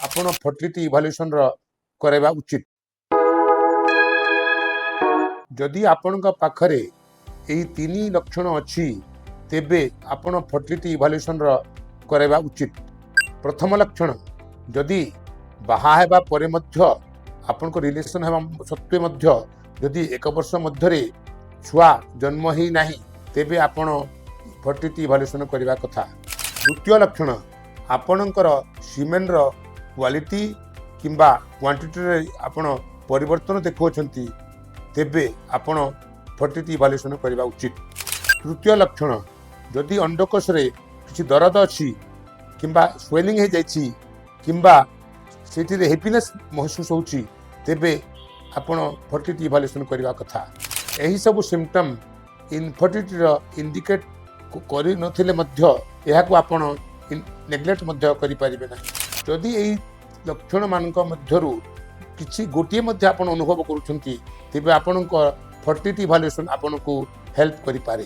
ଆପଣ ଫର୍ଟିଲିଟି ଇଭାଲୁଏସନର କରାଇବା ଉଚିତ। ଯଦି ଆପଣଙ୍କ ପାଖରେ ଏହି ତିନି ଲକ୍ଷଣ ଅଛି, ତେବେ ଆପଣ ଫର୍ଟିଲିଟି ଇଭାଲୁଏସନର କରାଇବା ଉଚିତ। ପ୍ରଥମ ଲକ୍ଷଣ, ଯଦି ବାହା ହେବା ପରେ ମଧ୍ୟ, ଆପଣଙ୍କ ରିଲେସନ୍ ହେବା ସତ୍ତ୍ୱେ ମଧ୍ୟ ଯଦି ଏକ ବର୍ଷ ମଧ୍ୟରେ ଛୁଆ ଜନ୍ମ ହେଇନାହିଁ, ତେବେ ଆପଣ ଫର୍ଟିଲିଟି ଇଭାଲୁଏସନ୍ କରିବା କଥା। ଦ୍ୱିତୀୟ ଲକ୍ଷଣ, ଆପଣଙ୍କର ସିମେନ୍ର କ୍ୱାଲିଟି କିମ୍ବା କ୍ୱାଣ୍ଟିଟିରେ ଆପଣ ପରିବର୍ତ୍ତନ ଦେଖାଉଛନ୍ତି, ତେବେ ଆପଣ ଫର୍ଟିଲିଟି ଇଭାଲୁଏସନ୍ କରିବା ଉଚିତ। ତୃତୀୟ ଲକ୍ଷଣ, ଯଦି ଅଣ୍ଡକୋଷରେ କିଛି ଦରଦ ଅଛି କିମ୍ବା ସ୍ୱେଲିଂ ହେଇଯାଇଛି କିମ୍ବା ସେଇଥିରେ ହେଭିନେସ୍ ମହସୁସ ହେଉଛି, ତେବେ ଆପଣ ଫର୍ଟିଲିଟି ଇଭାଲୁଏସନ୍ କରିବା କଥା। ଏହିସବୁ ସିମ୍ପଟମ୍ ଇନଫର୍ଟିଲିଟିର ଇଣ୍ଡିକେଟ୍ କରିନଥିଲେ ମଧ୍ୟ ଏହାକୁ ଆପଣ ନେଗ୍ଲେକ୍ଟ ମଧ୍ୟ କରିପାରିବେ ନାହିଁ। ଯଦି ଏହି ଲକ୍ଷଣମାନଙ୍କ ମଧ୍ୟରୁ କିଛି ଗୋଟିଏ ମଧ୍ୟ ଆପଣ ଅନୁଭବ କରୁଛନ୍ତି, ତେବେ ଆପଣଙ୍କ ଫର୍ଟିଲିଟି ଇଭାଲୁଏସନ୍ ଆପଣଙ୍କୁ ହେଲ୍ପ କରିପାରେ।